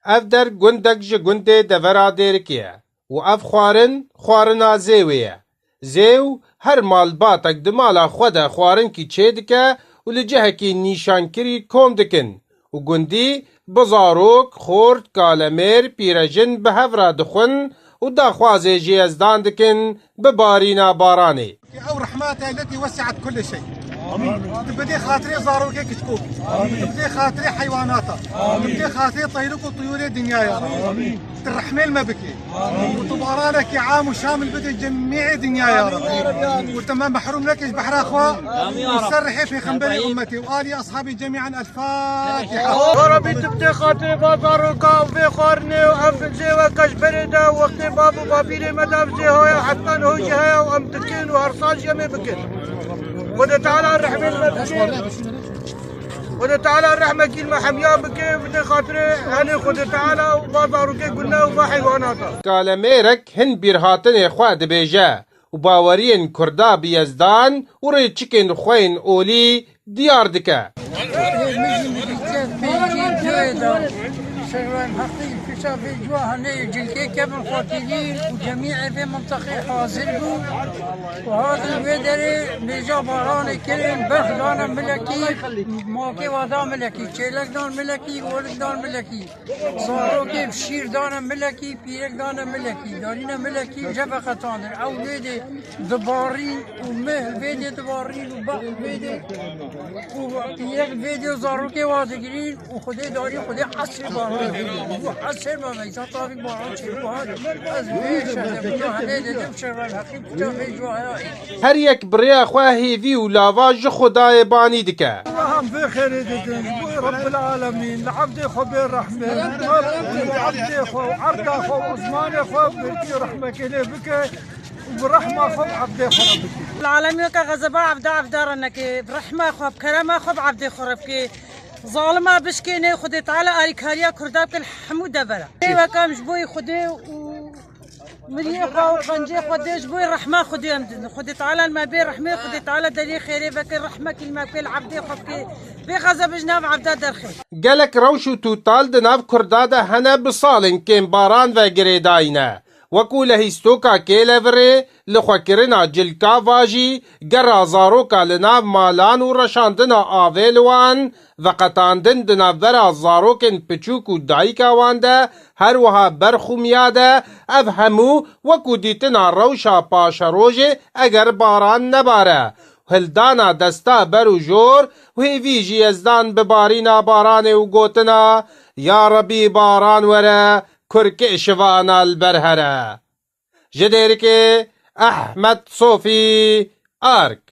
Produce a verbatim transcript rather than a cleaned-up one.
Ev der gundek ji gundê devera Dêrikê ye û ev xwarin, xwarina Zêwê ye. Zêw her malbatek di mala xwe de xwarinkî çêdike û li cihekî nîşankirî kom dikin û gundî bi zarok, xort, kalemêr, pîrejin bi hev re dixwin û daxwazê ji Yezdan dikin bi barîna baranê. Ew rehmata letî wesi'et kulle şey. Tu bidê xatirê zarokê kiçkok. Tu bidê xatirê heywanata. Tu bidê xatirê teyrok û tuyûrê dinyaya. Tu rehmê li me bikê. Û tu baranekî am û şamil bidê cemîê dinyaya. Û tu me mehrûm nekê ji behra xwe. Û ser rihê pêxemberê ummetê û alî ashabî cemîan. Fatiha. Ya Rabî, tu bi tê xatirê va zaroka û vê xwarinê û ev zêweke ji berê de û wextê bav û babîrê me de ev zê haya, heta niho jî heye û em dikin û her sal jî em ê bikin. Xwedê Teala rehmê li me bike. Xwedê Teala rehmekî li me hemiya bike, bi tê xatirê henê Xwedê Teala va zarokê gune û va heywanata. Kalemêrek hin bîrhatinê xwe dibêje û baweriyên Kurda bi Yezdan û rêçikên xwe yên olî diyar dike. Ê min jî min dîtiye pêncî cihê de şerwên heqî pişa vê cuwa hanê cilkê kevin xwetînî û cemî evê mintaqê hazir bû û hatin wê derê mêja baranê kirin, berx dane milekî, makê wa da milekî, çêlek dan milekî, olik dan milekî. Zarokê şîr dane milekî, pîrek dane milekî, darîne milekî, je veqetandin. Ew lê dê dibarîn û meh vê dê dibarîn û bex vê dê û pîrek vê dê û zarokê wa digirîn û Xwedê darî Xwedê esrê baran digirîn. Û esrê me meysa tavîk baran çêbû hat. Ez vê şerê bû hanê dedim şervan heqî kuça vê cuaya. Her yek bi rêya xwe hêvî û lava ji Xwedayê banî dike. Allah'ım vê xêrê didin, ji bo Rabbil Alemîn, li evdê xwe bê rehmê, li evdê xwe û erda xwe û zimanê xwe birkî rehmekê lê bike û bi rehma xwe bi evdê xwe re bike. Alemî weke xezeba evda evda re neke, bi rehma xwe, bi kerema xwe bi evdê xwe re bike. Zalima bişkêne, Xwedê Teala arîkariya Kurda bike li hemû devera. Ê wekam ji bo Xwedê û Miriyê xwe û qencê xwe dê ji bo rehma Xwedê em din. Xwedê Teala li me bê rehmê, Xwedê Teala deriyê xêrê veke, rehmekî li me bike, li evdê xwe bike. Bê xezeb ji nav evda derxe. Gelek rewş û tûtal di nav Kurda de hene bi salên kêm baran ve girêdayî ne. Wekû lehîstoka kêlevirê, lixwekirina cilka va jî, gera zaroka li nav malan û reşandina avê li wan, veqetandin di navbera zarokên piçûk û dayika wan de, her wiha berx û miya de, ev hemû wekû dîtina rewşa paşerojê eger baran nebare, hildana desta ber û jor û hêvî ji Yezdan bi barîna baranê û gotina, Ya Rebî baran were, kurkê şivana li ber here. Ji Dêrikê, Ehmed Sofî, Ark.